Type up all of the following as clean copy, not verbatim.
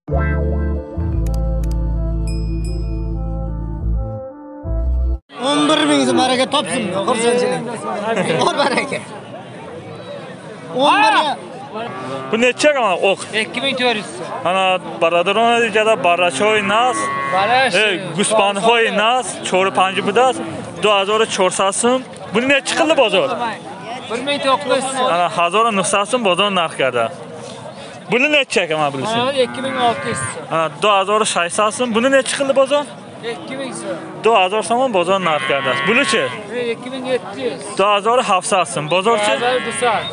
11 ming so'm baraka topsin, xursandchilik. Bor baraka. 11. Bu necha mana o'q? 2400 so'm. Mana бародарон диҷада баррачаҳои нас, гӯсфандҳои нас 4-5 будааст, 2400 сум. Buni necha qildi bozor? 1900 so'm. Mana 1900 so'm bozor narx kardааст. Buni necha ekan mana bunisi? Mana 2600 so'm. Ha, 2600 so'm. Buni necha qildi bozor? 2000 so'm. 2000 somon bozor narx kardааст. Buni-chi? 2700. 2700 so'm. Bozorchi? 2200.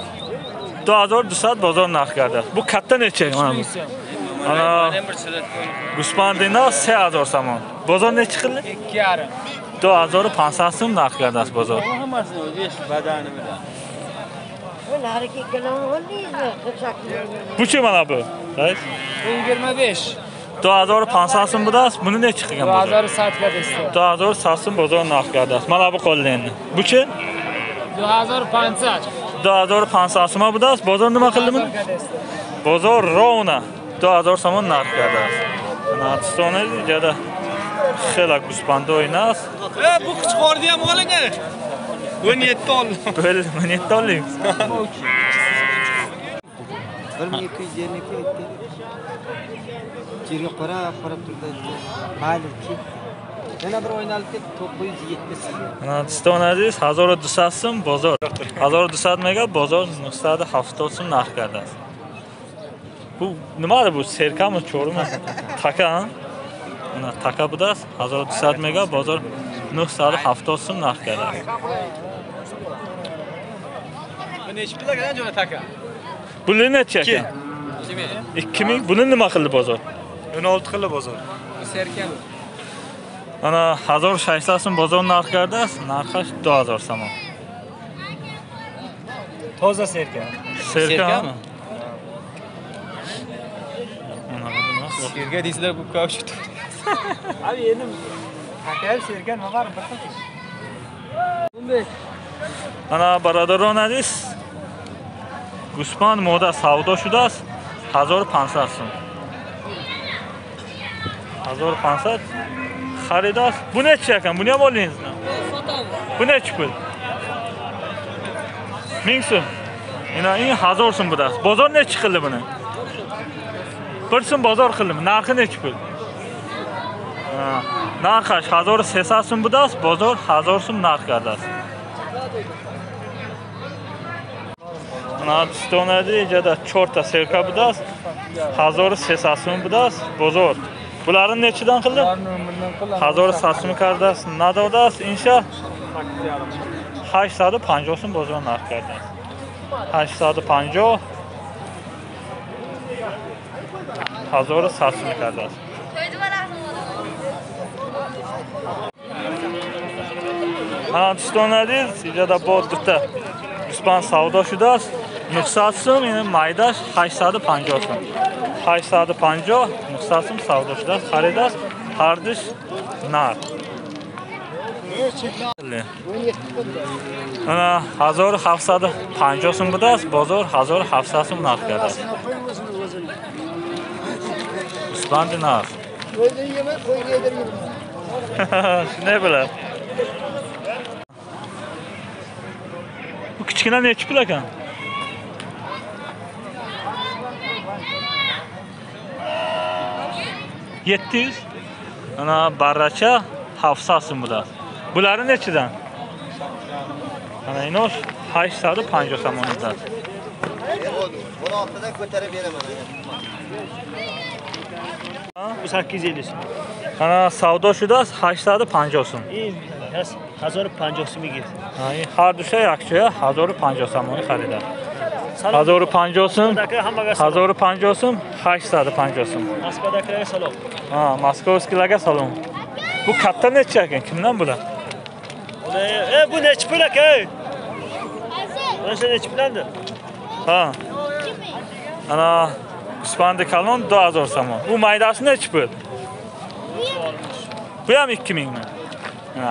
2200 bozor narx kardааст. Bu katta necha mana bu? Ana g'uspandina 3000 somon. Bozor necha qildi? 2,5. 2500 so'm narx kardааст bozor. Hammasini o'zi badani bilan. Bu-chi mana bu? Rais? Bu 25. 2500 so'm budааст. Buni necha qilgan bozor? 2100 kardааст. 2100 so'm bozor narx kardааст. Mana bu qoldi endi. Bu-chi? 2500. 2500 so'm budааст. Bozor nima qildi buni? Bozor ровно 2000 somon narx kardааст. Mana Artistoni jada xela g'uspandои нас. Bu qichqorni ham oling. 17 oldim. Bo'l, 17 olding. 1252 aytdi. Yerga qarab qarab turdi. Mayli, ketdi. Yana bir o'yin olib ketdi 970 so'm. Mana Artiston aziz 1200 so'm bozor. 1200 mega bozor 970 so'm narx kardааст. Bu nima bu? Serkami, cho'rimi? Taka. Mana taka budааст 1200 mega bozor 970 so'm narx kardааст. Bu necha pul ekan jo'na taka? Buni necha ekan? 2000. Buni nima qildi bozor? 16 qildi bozor. Bu serka. Mana 1600 so'm bozor narx kardааст, narxi 2000 somon. Toza serka. Serkami? Serka deysizlar, bu kavsh. Abi endi taka ham serka nima bor bir xil. 15. Mana бародарон aziz, гӯсфанд мода савдо шудааст 1500 сум. 1500 харидааст. Bu necha ekan? Buni ham oldingizmi? Bu necha pul? 1000 so'm. Ina eng 1000 so'm budааст. Bozor necha qildi buni? 1 so'm bozor qildimi? Narxi necha pul? Narxi 1300 so'm budааст, bozor 1000 so'm narx kardааст. Mana Artistonada ijada 4 ta serka budааст, 1300 so'm budaaст, bozor. Bularni nechidan qildi? 1100 so'm kardааст, nadodааст, insha 850 so'm bozor narx kardааст. 850 1100 so'm kardааст. Mana Artistonada ijada bor bitta g'uspand savdo shudааст 900 so'm, endi maydash 850 so'm. 850 900 so'm savdo shudааст, xaridааст, hardish narx. Mana 1750 so'm budааст, bozor 1700 so'm narx kardааст. G'uspand narx. O'zing yema, qo'yga yedirma. Shunday bo'ladi. Bu kichkina necha pul ekan? 700. Mana barracha 700 so'm bo'ladi. Bulari nechidan? Mana inosh 850 somon bo'ladi. 16dan ko'tarib beraman. Bu 850 so'm. Mana savdo shudааст 850 so'm. 1050 so'm egasi. Har dusha yakcha 1050 somon xaridor. 1050 so'm, 1050 so'm, 850 so'm. Moskvadagilarga salom. Ha, moskovskilarga salom. Bu katta necha ekan? Kimdan bular? Bu necha pul aka? Mana necha pulandi? Ha. Ana G'uspandi kalon 2000 somon. Bu maydasi necha pul? Bu ham 2000 mi?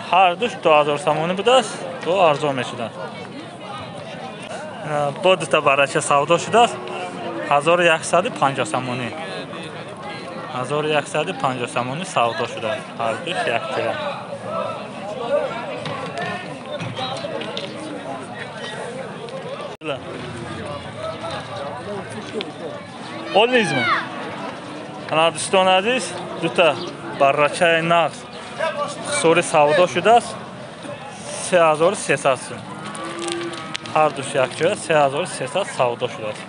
Har dush 2000 somoni budааст. Bu arzon meshudan. Bu duta baracha savdo shudааст 1150 somoni. 1150 сомонӣ савдо шудааст. Ҳардуш якҷоя. Oldingizmi? Ana do'stон aziz, duta barrachai naqd hisori савдо шудааст. 3300 сум. Ҳардуш якҷоя 3300 савдо шудааст.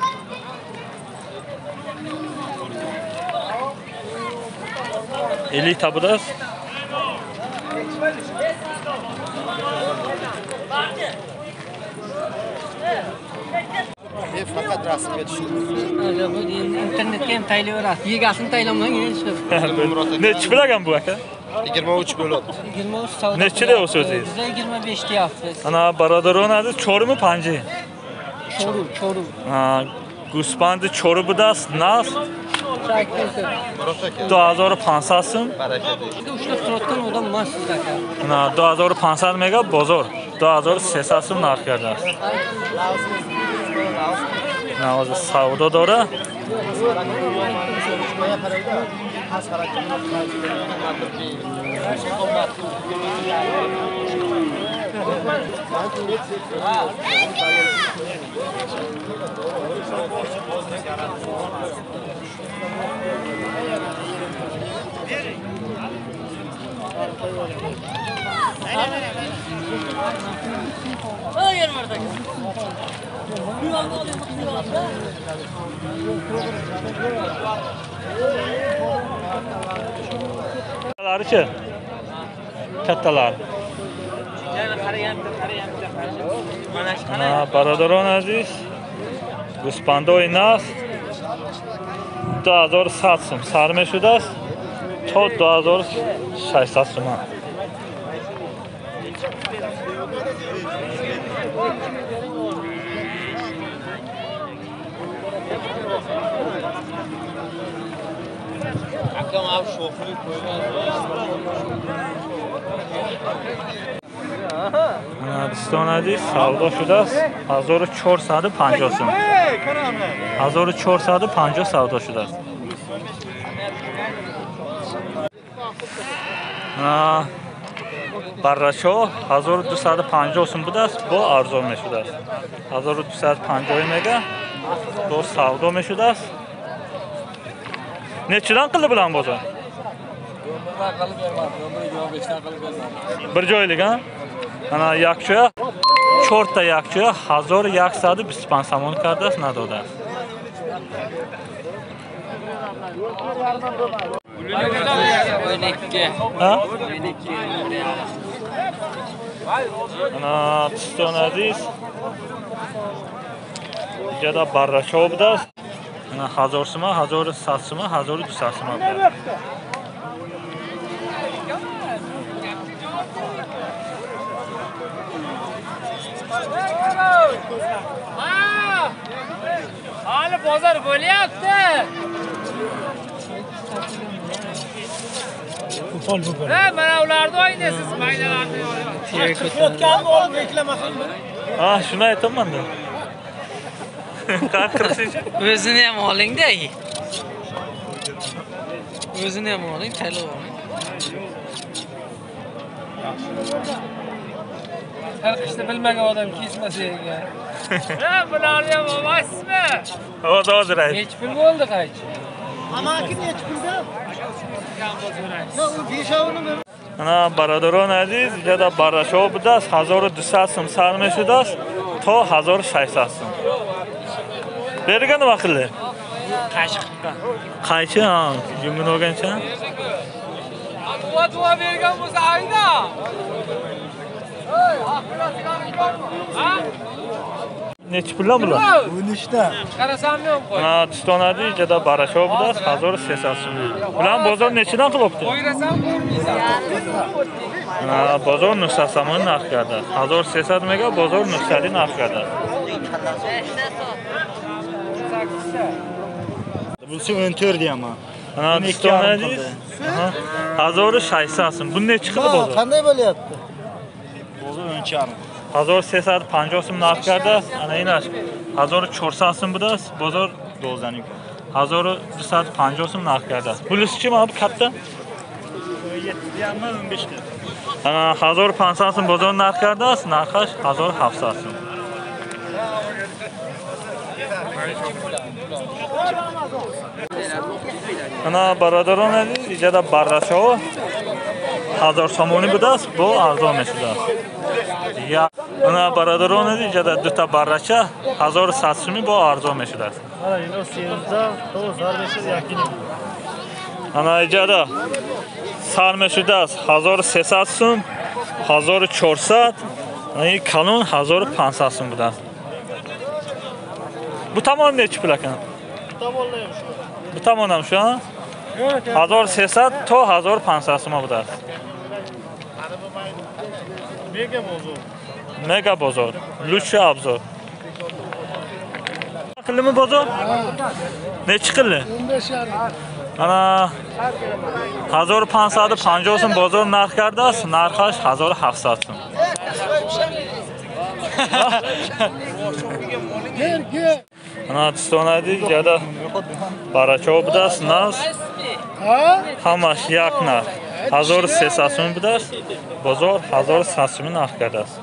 Элита будааст. Faqat rasmga tushdi. Internetga ham taylayverasiz. Yegasini taylamang, chiqib. Nechi pul ekan bu aka? 23 bo'ladi. 23 savdo. Nechi deyapsiz o'zingiz? Biz 25 deyapmiz. Ana barodarон aziz, chorimi panji? Choru, choru. Ha, guspandi choru budast, nas 2500 сум. Ushlab turayotgan odam emas siz aka. Ana 2500 mega bozor. 2300 сум narx kardast. Hozir savdo dora. Kattalari-chi? Kattalar. Barodarон aziz, гӯсфандои нас 2100 сум сар мешудааст то 2600 сум. Дӯстон азиз, савдо шудааст 1450 сум. 1450 савдо шудааст. Баррачо 1250 сум будааст, бо арзон мешудааст. 1250 мега бо савдо мешудааст. Nechidan qildi bilan bozor? Bir joylik, ha? Ana yakchoya, 4ta yakchoya 1125 somon kardast nadodast. Ha? Ana do'stон aziz, ijada barracho budast. Ana 1000 suma, 1100 suma, 1200 suma. Hali bozor bo'lyapti. Ha, mana ularni o'ynaysiz, maydalarni o'ynaysiz. Chiqayotganini olib reklama qilma. Ha, shuni aytaman-da. Qani O'zini ham oling-da. O'zini ham oling, taylab oling. Qirqishni bilmagan odam kesmasa ekan. Ha, bularni ham olmaysizmi? Hozir hozir ayt. Nechi pul bo'ldi qaychi? Amaki nechi pulda? Yo'q, u beshovini. Ana barodarон aziz, ijada barasho budast 1200 сум сар мешудааст то 1600 сум. Beriga nima qildi? Qaychi qilgan. Qaychi, ha, yungini olgancha. Duo bergan bo'lsa ayda. Nechi puldan bular? 13 ta. Qarasammi ham qo'y. Ha, do'stona ijada barasho budast 1300 сум. Bular bozor nechidan qilibdi? Qo'yrasan ko'rmaysan. Ha, bozor 900 somon narx karda. 1300 mega bozor 900 narx karda. Bunisi 14 deyapman. Ana do'stona aziz. 1600 сум. Bu nechi qildi bozor? Qanday bo'lyapti? Bozor 12,5. 1350 сум narx karda. Ana inash 1400 сум budast, bozor 12. 1250 сум нарх кардааст. Пулиси чи мана катта? 1500 сум бозор нарх кардааст, нархаш 1700 сум. Ана бародарон азиз, иҷода баррачаҳо 1000 сомонӣ будааст, бо арзон мешудааст. Ана бародарон азиз, иҷода дута баррача 1100 сумӣ бо арзон мешудааст. Ана иҷода сар мешудааст 1300 сум, 1400, ин калон 1500 сум будааст. Bu tomon nechi pul ekan? Bu tomon ham shu, ha? 1300 то 1500 сум будааст. Мега бозор. Мега бозор. Лучший обзор. Qildimi bozor? Nechi qildi? 15,5. Ana 1550 сум бозор нарх кардааст, нархаш 1700 сум. Ана дӯстон азиз, иҷода барачаҳо будааст, наз ҳамаш як нарх 1300 сум будааст, бозор 1100 сум нарх кардааст.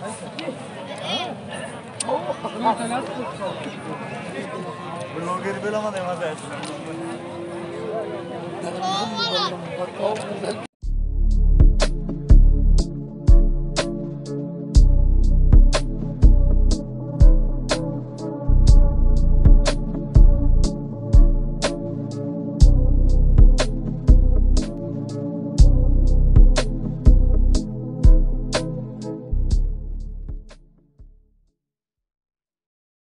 Bloger bilaman emas.